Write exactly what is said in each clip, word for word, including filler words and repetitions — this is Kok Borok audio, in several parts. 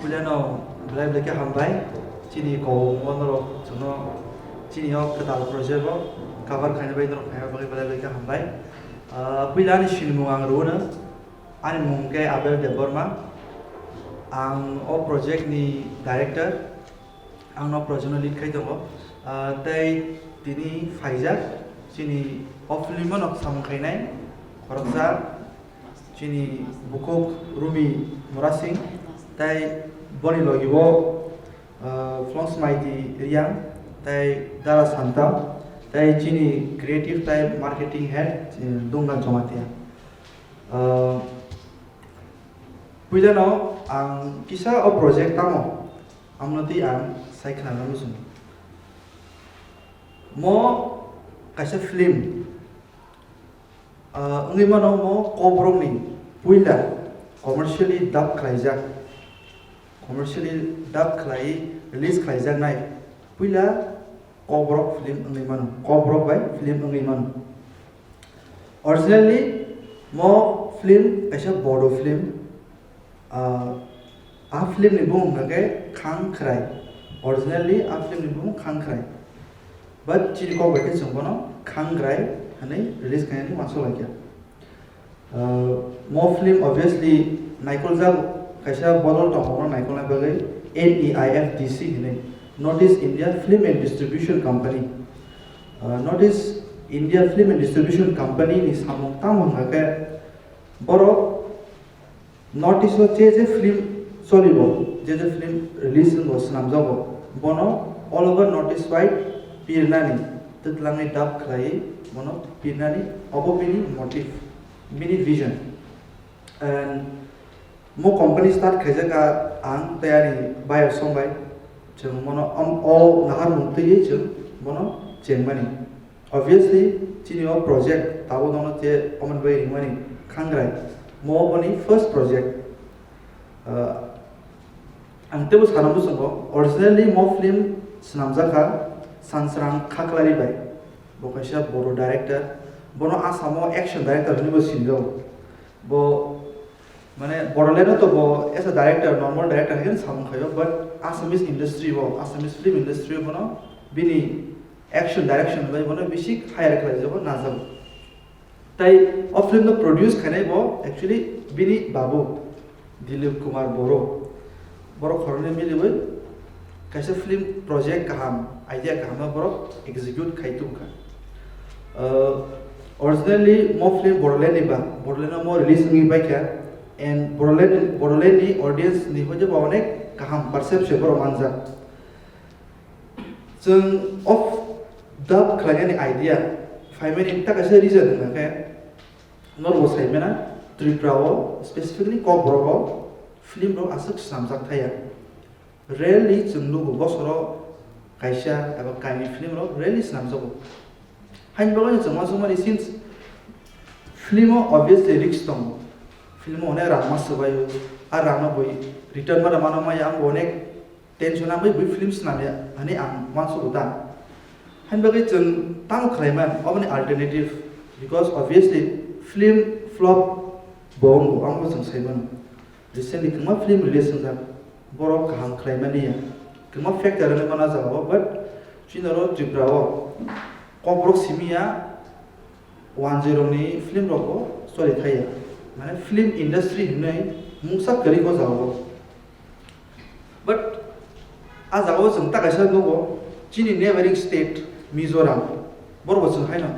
Puilano belai belai khe hambai. Chini kok mono rok chwngno chini o kwtal project o cover khaina bai norok khaina bagwi belai belai khe hambai. Ah, puila ani sinimung ang rwno. Ani mung khe Abel Debbarma. Ang o project ni director. Ang no project no lead khai tongo. Ah, tei tini phaijak chini o film o nok samung khainai khoroksa chini bukhuk Rumi Murasing tei boni logi o, ah, Flong Smaiti Riang tei Dara Santa tei chini creative tei marketing head, eh, Dunggan Jamatia. Ah, puilano ang kisa o project tamo amno twi ang sai khna muchungo. Mo kaisa film, ah, wngwi mano mo Kokborokni puila commercially dub khlaijak, commercially dub khlai release khlaijaknai puila Kokborok film wngwi mano, Kokborok bai film wngwi mano. Originally mo film kaisa Bodo film. Ah, a film ni bumung hwnkhe Khangkhrai. Originally a film ni bumung Khangkhrai. But chini kok bai khe chwng bono Khangkhrai hwnwi release khainani uansuk laikha. Ah, mo film obviously naikoljak kaisa bodol tongo, bono naikolna bagwi N E I F D C hwnwi, North East India Film and Distribution Company. Ah, North East India Film and Distribution Company ni samung tamo hwnkha khe borok North East o je je film cholibo, je je film release wngo, swnamjago, bono all over North East wide pirnani, twtlangwi dub khlaiwi bono pirnani, obo bini motive, bini vision. And mo company start khaijak ang tei ani bayar song bai, chwng bono om-, o naharmung twiwi chwng bono chengmani. Obviously, chini o project tabuk nono je omo bai ringmani Khangkhrai, mo boni first project. Ah, ang teibo sana muchungo, originally mo film swnamjakha Sansrang Khaklari bai, bo kaisa Bodo director, bono Assam o action director hinwi bo sinjago. Bo, mane, Bodoland o to bo as a director, normal director hai khe samung khaio, but Assamese industry o, Assamese film industry o bono bini action direction bai bono bisi hire khlaijago, najago. Tai o film no produce khainai bo actually bini babu, Dilip Kumar Boro. Borok khoroknwi miliwi kaisa film project kaham, idea kaham no borok execute khai tongkha. Uh, originally mo film Bodoland ni ba, Bodoland no mo release wngwi paikha, and Bodoland, Bodoland ni audience ni hoide ba onek kaham perception borok manjak. Chwng off dub khlainani idea phaimani ta kaisa reason hwnkha khe, norbo saimana Tripura o, specifically Kokborok o film rok aswk swnamjak thaya. Rarely chwng nugo, bosoro kaisa eba kainwi film rok rarely swnamjago. Haini bagwi chwng uansukmani, since film o obviously risk tongo, film o onek rang ma swbaio, a rang no bui return ma rwmano maya, ang bo onek tension nangwi bui film swnamya hwnwi ang uansugo ta. Haini bagwi chwng tamo khlaiman, oboni alternative, because obviously film flop bo wngo, amo chwng sai mano. Recently kwbangma film release wngjak, borok kaham khlaimani ya, kwbangma factor wngwi mano jagao, but chini oro Tripura o Kokborok simi ya, wanjwi rokni film rok bo choli thaya, mane film industry hinwi mungsa kwrwi o jagao. But a jagao chwng ta kaisa nugo, chini neighboring state Mizoram, borok bo chwng haino,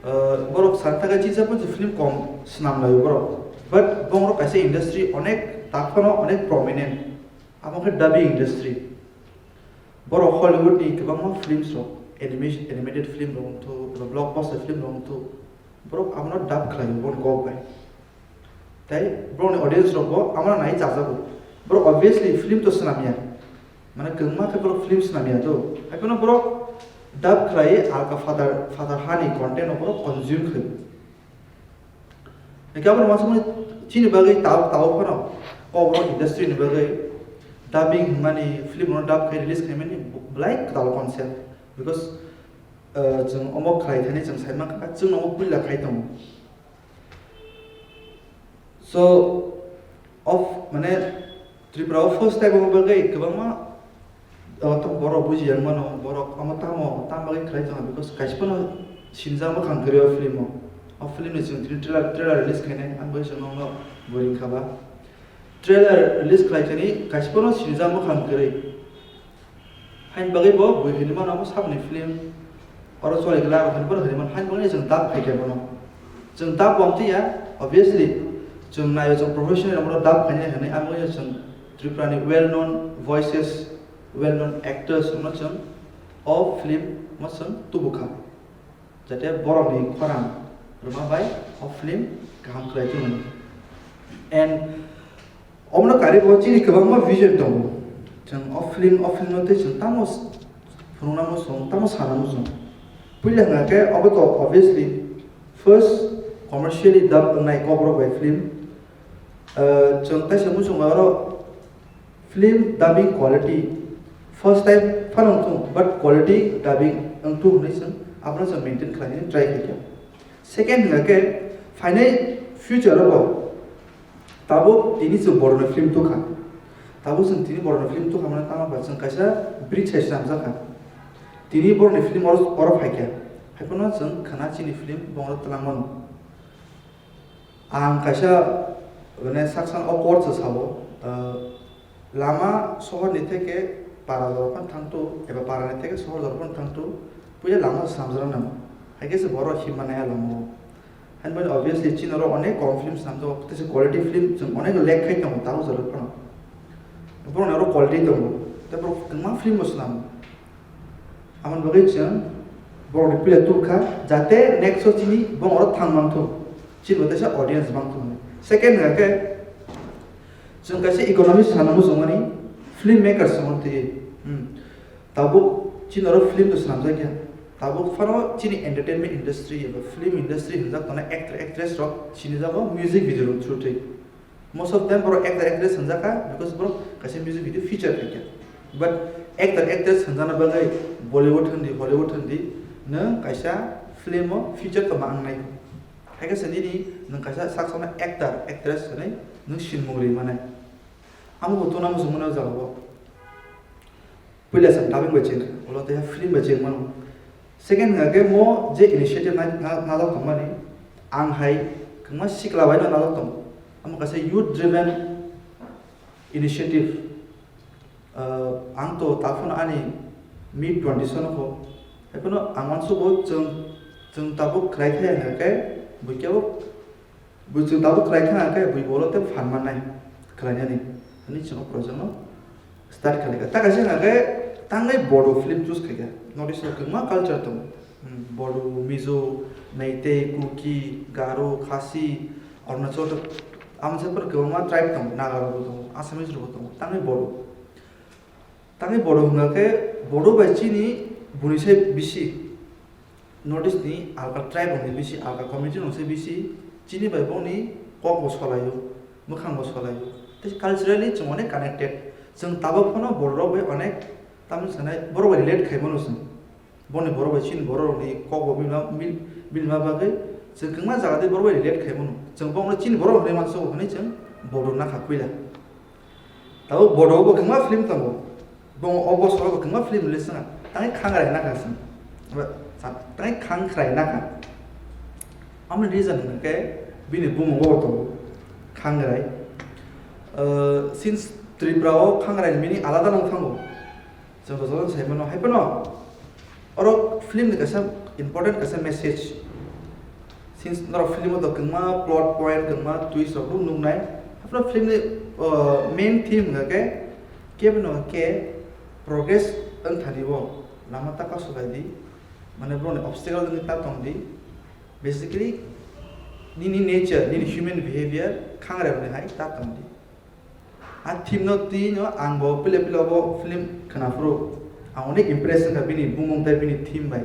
uh, borok san takai chisa pon film kom swnam laio borok, but borok kaisa industry onek takhano onek prominent, amo khe dubbing industry. Borok Hollywood ni kwbangma films rok, animation, animated film rok wngthu, blockbuster film rok wngthu, borok abono dub khlaio, borok kok bai. Tei borokni audience rok bo amo nai chajago. Borok obviously film to swnamya. Mane kwbangma khe borok film swnamya do. Haiphano borok dub khlai alka father, father hani content rok borok consume khlaio. Hingke abo uansukmani chini bagwi tao, tao phano Kokborok industry ni bagwi dubbing hwnmani film no dub khe release khaimani belai kwtal concept. Because, uh, chwng omo khlai thani chwng sai mankha, chwngno omo puila khai tongo. So, of, mane, Tripura o first time o bagwi kwbangma, o, to borok buji yang mano, borok omo tamo, tamo bagwi khlai tongo, because kaisa phano sinijak bwkhang kwrwi o film o. O film ni chwng tini trailer, trailer release khainai, ang bai chwng nokno boring kha ba. Trailer release khlai tini kaisa phano sinijak bwkhang kwrwi. Hain bagwi bo bui hinwi mano, omo saboni film. Oro choli glak rok hinwi bono hinwi mano, hain bagwi chwng dub khai khe bono. Chwng dub bo amtwi ya, obviously. Chwng naio, chwng professional rok bono dub khainai hinwi, ang bagwi chwng Tripura ni well known voices, well known actors rokno chwng o film o chwng tubu kha. Jate borokni khorang rwma bai o film kaham khlai tongmani. And omono karwi bo chini kwbangma vision tongo. Chwng o film, o film no tei chwng tamo s-, phunukna muchung, tamo sana muchung. Puila hwnkha khe obo to obviously first commercially dub wngnai Kokborok bai film. Uh, chwng kaisa muchung bai oro film dubbing quality first time phano wngthung, but quality dubbing wngthung hwnwi chwng abono chwng maintain khlainani try khaikha. Second hwnkha khe phainai future o bo tabuk tini chwng borokni film tukha. Tabuk chwng tini borokni film tukha mano tamo ba chwng kaisa bridge hai swnamjakha. Tini borokni film oro, oro phaikha. Haiphano chwng khna chini film bongro twlang mano. Ang kaisa, mane, saksa o court se sao, ah, lama sohor ni theke para jorok phano thangtu, eba para ni theke sohor jorok phano thangtu, puila lama se swnamjak nang. Hai khe se borok himma nai a lama o. Haino obviously chini oro onek kom film swnamjago, tei se quality film chwng onek lack khai tongo, tabuk jorok phano. Borok ni oro quality tongo, tei borok kwbangma film bo swnamo. Amoni bagwi chwng borokni puila tubukha, jate next o chini bongoro thang mangthung, chini bo teisa audience mangthung. Second hwnkha khe, chwng kaisa economy sana muchungmani film makers wngmani twi. Hmm. Tabuk chini oro film no swnamjakya. Tabuk phano chini entertainment industry eba film industry hwnjak tongnai actor actress rok sinijago music video rok through twi. Most of them borok actor actress hwnjakha because borok kaisa music video feature khaikha. But actor actress hwnjakna bagwi Bollywood hwndi, Hollywood hwndi, nwng kaisa film o feature tongma wngnai. Haikhe se nini nwng kaisa sak sakno actor actress hwnwi nwng sinmung ri manai. Amo bo tongna muchung mano o jagao. Puila chwng dubbing bai cheng kha, ulo tei film bai cheng mano. Second hwnkha khe mo je initiative na, na, najak tongmani, ang hai kwbangma sikla bai no najak tongo. Amo kaisa youth driven initiative. Ah, ang to taphano ani mid twenties o nokho. Haiphano ang uansugo chwng, chwng tabuk khlai khe hwnkha khe buikhe o Bui chwng tabuk khlai kha khe bui bolo tei phan mannai khlainani hwnwi chwng o project no start khlai kha. Ta kaisa hwnkha khe tangwi Bodo film choose khai kha. North East o kwbangma culture tongo. Hmm, Bodo, Mizo, Meitei, Kuki, Garo, Khasi, Arunachal, amoni side kwbangma tribe tongo, Naga rokbo tongo, Assamese rokbo tongo, tangwi Bodo. Tangwi Bodo hwnkha khe Bodo bai chini buini se bisi, North East ni alka tribe rokni bisi, alka community rokni se bisi, chini bai bongni kok bo solaio, mwkhang bo solaio. Tei culturally chwng onek connected. Chwng tabuk phano Bodo rok bai onek, tamni sanai borok bai relate khai mano chwng. Boni borok bai chini borok rokni kok bo bini ma, bini, bini ma bagwi chwng kwbangma jaga tei borok bai relate khai mano. Chwng bongno chini borok hwnwi mansugo hwnwi chwng Bodo nakha puila. Tabuk Bodo bo kwbangma film tongo. Bo o bosoro bo kwbangma film release wngkha. Tangwi Khangrai nakha chwng. Ba, sa-, tangwi Khangrai nakha. Amoni reason hwnkhe bini bumung o tongo Khangrai. Uh, since Tripura o Khangrai ni meaning alada nung thango. Chwng rwchapjak sai mano, hai phano oro film ni kaisa important kaisa message. Since norok film o to kwbangma plot point, kwbangma twist rok bo nuknai. Hai phano film ni, uh, main theme hwnkha khe, kebo no khe progress wng thani o lama ta kasu lai di, mane borok ni obstacle wngwi ta tong di. Basically, nini nature, nini human behavior, Khangrai rok ni hai ta tong di. A theme no twi no ang bo pila pila bo film khwna phuru ang onek impress wngkha bini bumung tei bini theme bai.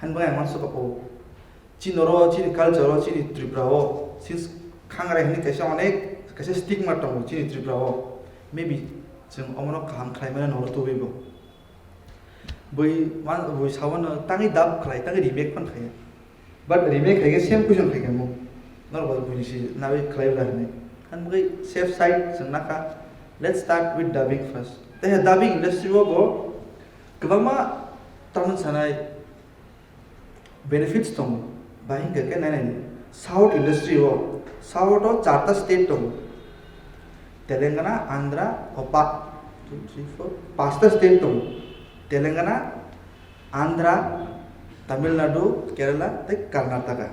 Hani bagwi ang uansukha o chini oro, chini culture o, chini Tripura o since Khangrai hwnwi kaisa onek kaisa stigma tongo chini Tripura o. Maybe chwng omono kaham khlai mano noro tubui bo. Bui ma-, bui sao no tangwi dub khlai, tangwi remake phan khlai. But remake khai khe same question khai khe mo. Norok bo buini si nawi khlai bwla hinwi. Ani bagwi safe side chwng nakha. Let's start with dubbing first. Tei dubbing industry o bo kwbangma tamni sanai benefits tongo. Bai hingka khe nai nai South industry o, South o charta state tongo. Telangana, Andhra, opa, two, three, four, pasta state tongo. Telangana, Andhra, Tamil Nadu, Kerala tei Karnataka.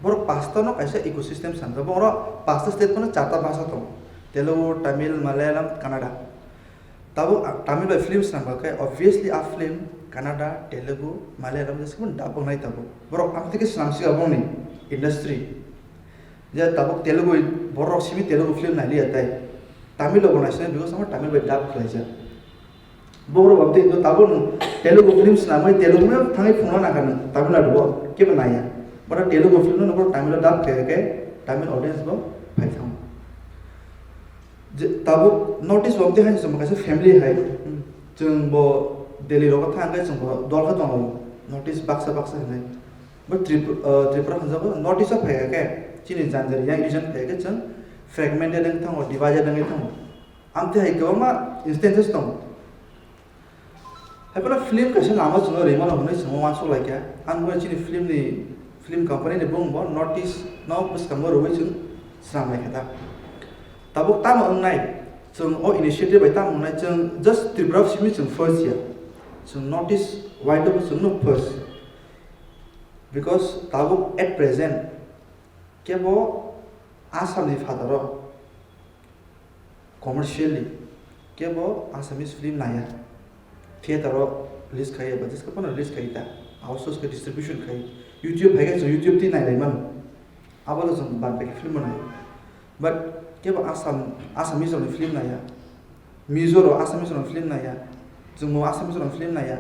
Borok pasta no kaisa ecosystem sanjak. Borok pasta state no charta bhasha tongo. Telugu, Tamil, Malayalam, Kannada. Tabuk a-, Tamil bai film swnam khe obviously a film Kannada, Telugu, Malayalam jesa phano dub wngnai tabuk. Borok ang tei khe swnam si abo ni industry. Je tabuk Telugu borok simi Telugu film nai liya tai. Tamil rok bo nai sinai because amo Tamil bai dub khlai jak. Borok bo tei tabuk nwng Telugu film swnamwi Telugu no thangwi phunukna nangkha nwng Tamil Nadu o kebo naiya. But Telugu film no borok Tamil o dub khe khe Tamil audience bo phai thango. Je tabuk North East rok tei hai chwng kaisa family hai. Chwng bo Delhi rogo thang khe chwng bo dol khe tongo. North East baksa baksa hinwi. Bo Trip-, uh, Tripura hwnjago North East o phai khe chini Janjari yang region phai khe chwng fragmented wng thango, divided wngwi thango. Amtwi hai kwbangma instances tongo. Haiphano film kaisa lama chwngno rimano hwnwi chwngno uansuk laikha. Ang bo chini film ni, film company ni bumung bo North East no bwskango rwui chwng swnam laikha ta. Tabuk tamo wngnai, chwng o initiative bai tamo wngnai, chwng just Tripura simi chwng first ya. Chwng North East wide o chwngno first. Because tabuk at present kebo Assam ni phataro commercially kebo Assamese film naiya. Theater o release khai ba jeska phano release khai ta. Abo source khe distribution khai. YouTube hai khe chwng YouTube twi nai lai mano. Abo no chwng bad baki film bo nai. But kebo Assam, Assamese rokni film naiya. Mizo rok Assamese rokni film naiya. Chwngno Assamese rokni film naiya.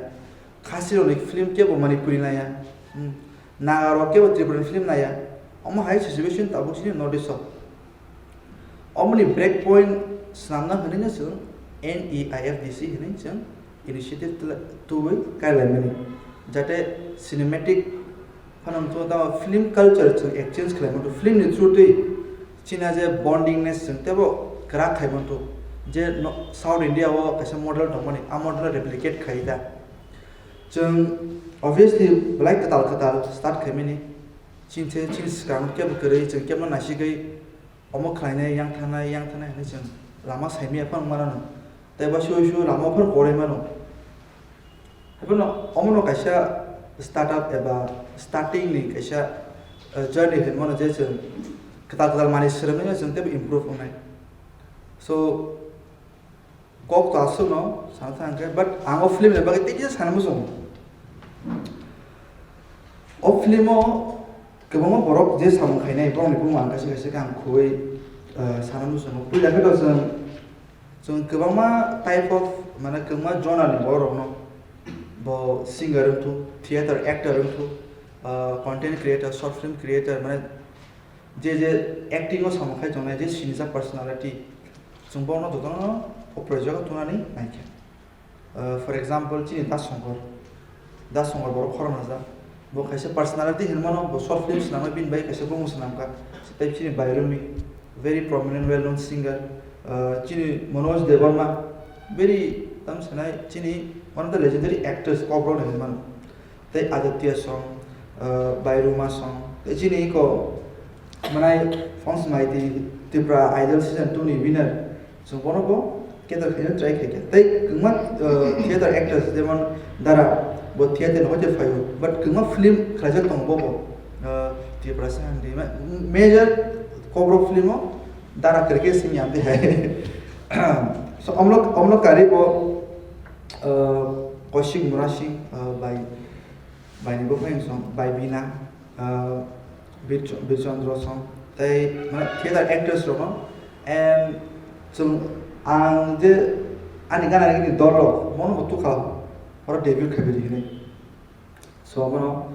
Khasi rokni film kebo Manipuri naiya. Hmm. Naga rok kebo Tripura ni film naiya. Omo hai situation tabuk sini North East o. Omoni break point swnamna hwnwi no chwng N E I F D C hwnwi chwng initiative tla-, tubui kailaimani. Jate cinematic phano wngthu tamo film culture chwng exchange khlai manthu. Film ni through twi china je bondingness chwng tebo kwrak khai manthu. Je no-, South India o kaisa model tongmani, a model replicate khai da. Chwng obviously belai kwtal kwtal start khaimani. Chini the, chini swkang kebo kwrwi chwng kebo naisigwi omo khlainai, yang thanai, yang thanai hwnwi chwng lama saimaya phano wngmano. Tei bo sui sui lama phano korai mano. Haiphano omono kaisa startup eba starting ni kaisa, eh, journey hinwi mano je chwng kwtal kwtal manwi swrwngwi chwng tebo improve wngnai. So, kok to aswkno sana thang khe, but ang o film ni bagwi tei kisa sana muchungo. O film o kwbangma borok je samung khainai, borokni bumung ang kaisa kaisa khe ang khugwi, eh, sana muchungo. Puila khe to chwng, chwng kwbangma type of, mane, kwbangma genre ni borok rokno, bo singer wngthu, theater actor wngthu, eh, content creator, short film creator, mane, je je acting o samung khai tongnai, je sinijak personality, chwng bono jotono o project o tunani naikha. Uh, for example, chini Das Songkor, Das Songkor borok khoroknajak, bo kaisa personality hinmano, bo short film swnamwi bini bai kaisa bumung swnamkha, tei chini Bairumi, very prominent, well known singer, uh, chini Manoj Debbarma, very, tam sanai, chini one of the legendary actors, Kokborok hinmano. Tei Aditya song, uh, Bairuma song, tei chini iko manai Fons Maiti Tripura Idol season two ni winner, chwng bono bo cater khaina try khaikha. Tei kwbangma, uh, theater actors jemon Dara, bo theater ni hoite phaio, but kwbangma film khlaijak tongo bo bo, uh, Tripura se hamdi ma-, major Kokborok film o Dara kwrwi khe simi amtwi hai. So omlok, omlok kari bo, uh, Kaushik Murasing, uh, bai Baini buphang song, bai Bina, ah, Bir Ch-, Bir Chandra song, tei, mane, theater actress rokno, and chwng, ang je ani gana gini dol rok, bono bo tukha, oro debut khaibidi hinwi. So, bono,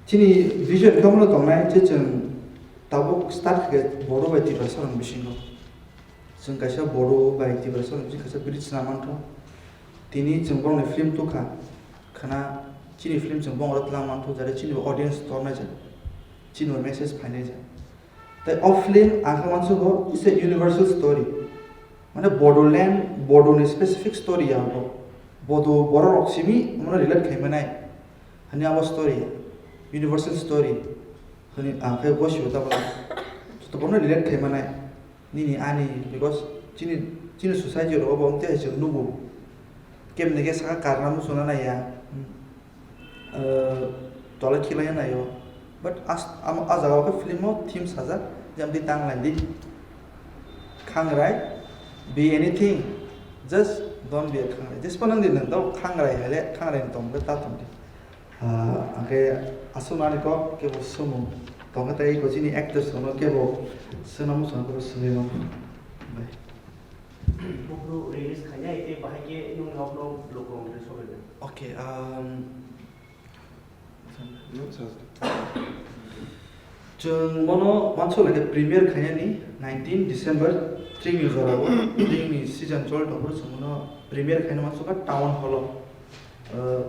chini vision khe bono tongnai, je chwng tabuk start khe Bodo bai Tiprasa rokni bisingo. Chwng kaisa Bodo bai Tiprasa rok chwng kaisa bridge swnam mantho. Tini chwng borokni film tukha, khna chini film chwng bongoro twlang mantho, jare chini bo audience tornai ja, chini bo message phainai ja. Tei o film ang khe uansugo, it's a universal story. Mane Bodoland, Bodo ni specific story ya bo. Bodo borok rok simi mane relate khai manai. Hani abo story, universal story. Hani ang khe bo sibo ta bo. To bono relate khai manai. Nini ani, because chini, chini society ro bo te hai chwng nugo. Kemne ke saka karna muchungna naiya. Hmm. Eh, tola khilai naio. But as, am, a jaga o khe film o theme sajak, jemdi tang lai di. Khangrai, be anything, just don't be a khangrai. Just panang di nang tau khangrai hai le, khangrai ni tong khe ta tong di. Ah, angkhe aswk nani kok kebo swmung tong khe tei ko chini actors no kebo swna muchung kebo swngwi mano. Bai. Buphuru release khainai tei bahai khe nung nok nok logo release sobai. Okay, um, Chwng bono uansuk lai khe premiere khainani nineteen December tring ni jora o, tring ni season choli tongphuru chwng bono premiere khaina uansukha Town Hall o. Uh,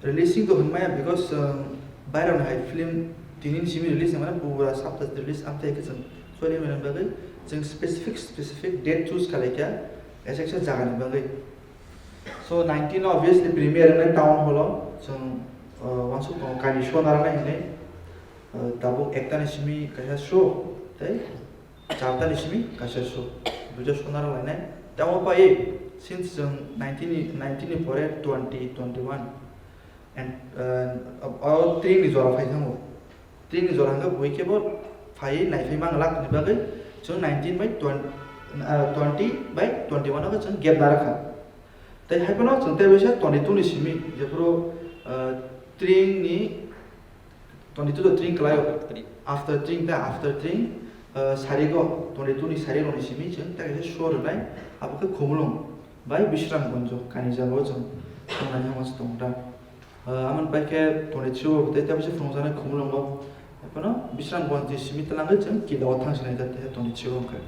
releasing to hwnmaya because, um, bairani hai film tini ni simi release wngmani pura sapta release amtwi khe chwng choli mani bagwi chwng specific, specific date choose khlaikha kaisa kaisa jagani bagwi. So nineteen obviously premiere wngnai Town Hall o, chwng, uh, uansuk tongo kainwi show narwknai hinwi, uh, tabuk ekta ni simi kaisa show tei charta ni simi kaisa show, duita show narwk lainai. Tamo pai since chwng nineteen ni, nineteen ni pore twenty, twenty-one and, uh, o tring ni jora phai thango. Tring ni jora hwnkhe bui khe bo phaiwi naiphai mang lak ni bagwi chwng nineteen by twenty, ah, twenty by twenty-one o chwng gap narwkha. Tei hai phano chwng tei waisa twenty-two ni simi jephuru, ah, tring ni twenty-two to tring kwlaio. After tring. After tring ta after tring, ah, sarigo twenty-two ni sari rok ni simi chwng tei kaisa show rwnai abo khe Khumulwng bai Bisramganj kainwi jagao chwng thangnaini hwnma se tongo ta. Ah, amoni pai khe twenty-three o tei tei phunukjaknai Khumulwngo. Ephano Bisramganj ni simi twlangwi chwng Kidao thangsinai ta tei twenty-three o hwnkhe.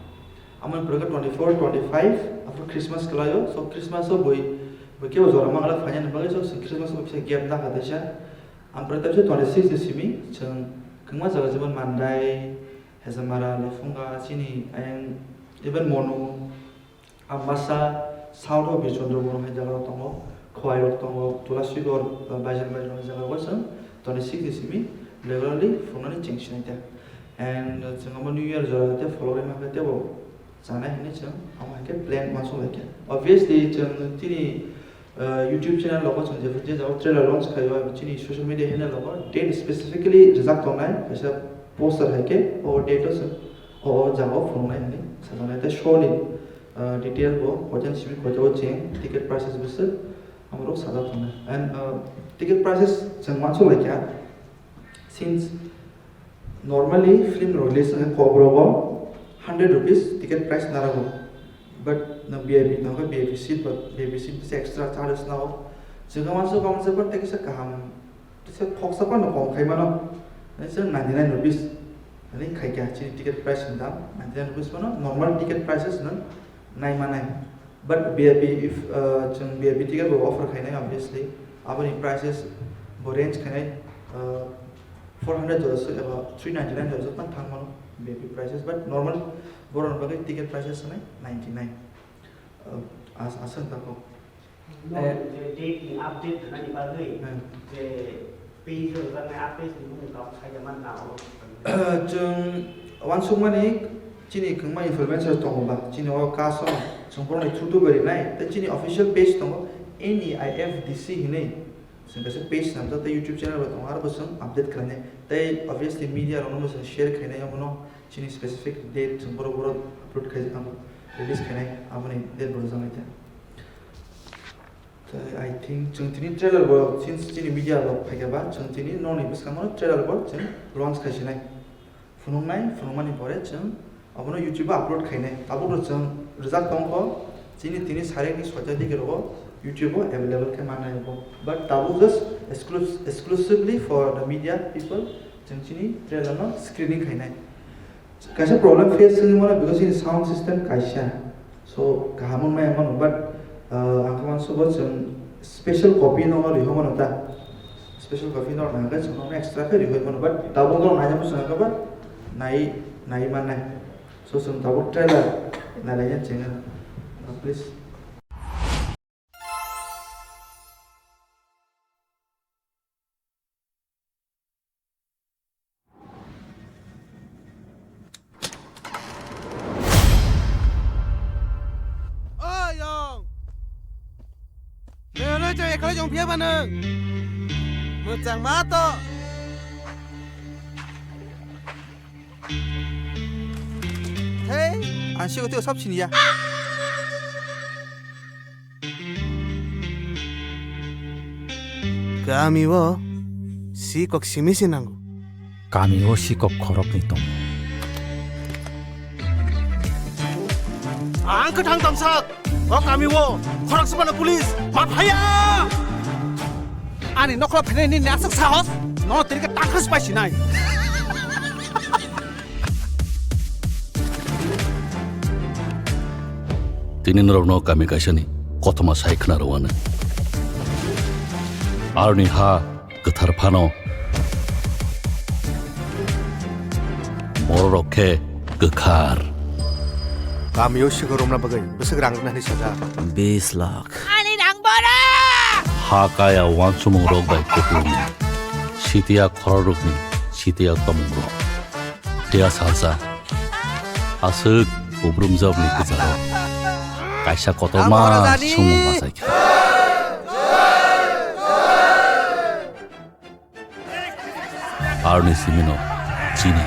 Amoni pore khe twenty-four, twenty-five, aphuru Christmas kwlaio. So Christmas o bui, bui kebo jora mangala phainani bagwi so chwng Christmas o kisa gap nakha teisa. Amoni pore tei twenty-six ni simi chwng kwbangma jaga jemon Mandai, Hezamara, Lephunga, chini ayang even Monu, Ambasa, South o Birchandrapur hai jaga rok tongo, Khowai rok tongo, Tulasigor, uh, Baijan Baijan hai jaga rok chwng twenty-six ni simi regularly phunuknani cheng sinai ta. And, uh, chwng omo New Year jora tei follow rwma khe teibo chanai hinwi chwng omo hai khe plan uansuk lai kha. Obviously chwng chini, uh, YouTube channel rogo chwng jephru je jaga trailer launch khaio, abo chini social media handle rogo date specifically rijak tongnai kaisa poster hai khe o date o chwng o, o jaga o phunuknai hinwi sajaknai. Tei show ni, uh, detail bo hotel simi hotel o cheng, ticket prices bwswk amorok sajak tongnai. And, uh, ticket prices chwng uansuk lai kha, since normally film release wngkha Kokborok o hundred rupees ticket price narago, but na V I P tongkha, V I P seat, but V I P seat bwswk extra charges nao. Chwng uansuk uansuk tei kisa kaham Tei se khoksa phano kom khai mano, tei se ninety nine rupees hinwi khai kha chini ticket price ni dam, ninety nine rupees phano normal ticket prices no nai manai. But V I P, if, uh, chwng V I P ticket bo offer khainai, obviously aboni prices bo range khainai, uh, four hundred jora se eba three ninety nine jora se phano thang mano V I P prices, but normal borok ni bagwi ticket prices hinai ninety nine. Uh, as-, aswk tako. No, eh, je date ni update rwnani bagwi, eh, je page o rwjaknai, a page ni bumung kok khaida man na oro. Chwng uansukmani chini kwbangma influencers tongo ba, chini o cast o chwng borokni through to bo rinai, tei chini official page tongo N E I F D C hinwi. Chwng kaisa page namjak tei YouTube channel bo tongo, aro bo chwng update khlainai. Tei obviously media rokno bo chwng share khainai, omono chini specific date chwng borok borok upload khai, abo release khainai, aboni date bo rwjaknai ta. Tei I think chwng tini trailer bo, since chini media rok phaikha ba, chwng tini nokni bwskango trailer bo chwng launch khaisinai. Phunuknai, phunukmani pore chwng abono YouTube o upload khainai. Tabukno chwng rwjak tongkho, chini tini sarekni soita digi rogo YouTube o available khe mannai bo. But tabuk just exclus-, exclusively for the media people, chwng chini trailer no screening khainai. Kaisa problem face wngwi mano because chini sound system kaisa. So, kaham wng maya mano, but, uh, ang khe uansugo chwng special copy no rihoi mano ta. Special copy no nang khe chwng extra khe rihoi mano, but tabuk no naina muchung khe ba nai, nai mannai. So, chwng tabuk trailer nai laina chwng Please. Oi, yong. Nelo chai khlai jong phia ba nang. Muchang ma to. Hei, ang siko tio sab siniya. Kami o sikok simi se nango. Kami o sikok khoroknwi tongo. Ang kwthang tongsak. O kami o khorok sebana police ma phaya. Ani nokla phenai ni nasuk sahos. No tirke tangkhas pai sinai. Tini norokno kami kaisani kothoma sai khna rwano. Aroni ha kwthar phano bororok khe kwkhar. Kamio sigo romna bagwi bwswk rang rwna hwnwi sajak. Bis lakh. Ani rang bora! Ha kaya wansumung rok bai kuplung. Sitiya khorok rokni sitiya tomung rok. Phiya salsa. Aswk ubrumjokni kwcharo kaisa kotorma sumung bachaikha. Aroni simino chini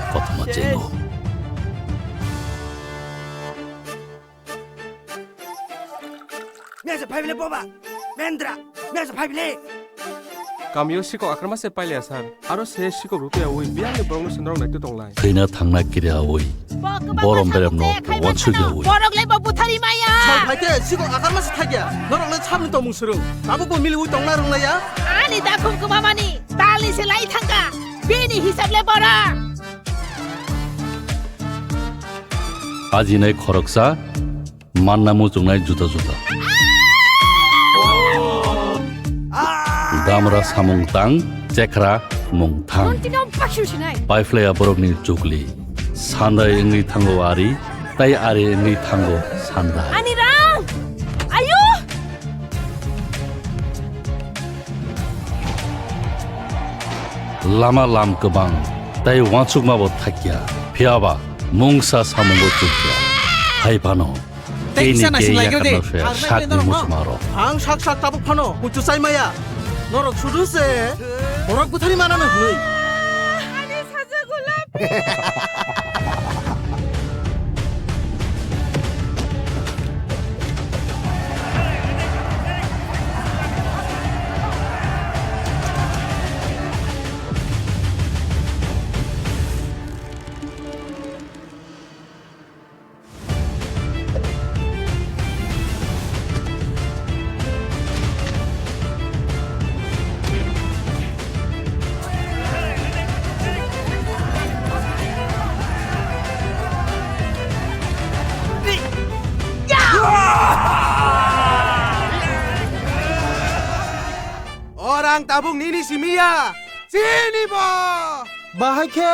kothoma chengo. Mesa phai bile boba. Mendra. Mesa phai bile. Kamio sikok akrama se pailiya sar. Aro se sikok rutuya ui biyangni borokno se norok naitwi tonglai. Thwina thangna kiriya ui. Borom beremno wansukya ui. Borok le bo buthari maya. Sal phaikhe sikok akrama se thakya. Norok le sabni tongmung swrwng. Tabuk bo mili ui tongna rwnglaiya. Ani dakhum kwmamani. Talni se lai thangka. Bini hisab le bora. Ajinai khoroksa. Manna muchungnai juda juda. Damra samung tang, chekra mung thang. Paiphlaiya borokni chukli. Sandai wngwi thango ari, tai ari wngwi thango sandai. Ani rang! Ayo! Lama lam kwbang, tai wansukmabo thakya. Phiyaba mungsa samungo chukya. Hai phano. Tei kisa naising lai gede. Sakni muchma rok. Ang sak sak tabuk phano kuchu chai maya. Norok sudu se borok buthari manano hwnwi. Ani saja gulap. Orang tabuk nini simiya, sini bo. Bahai khe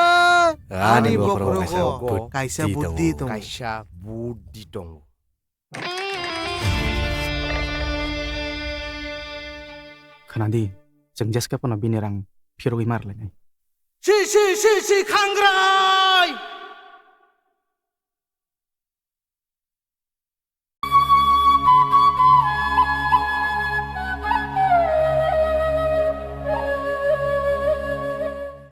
ani bokhorogo kaisa buddhi tongo. Kaisa buddhi tongo. Khnadi, chwng jeske phano bini rang phirogwi ma rwlainai. Si, si, si, si, khangrai!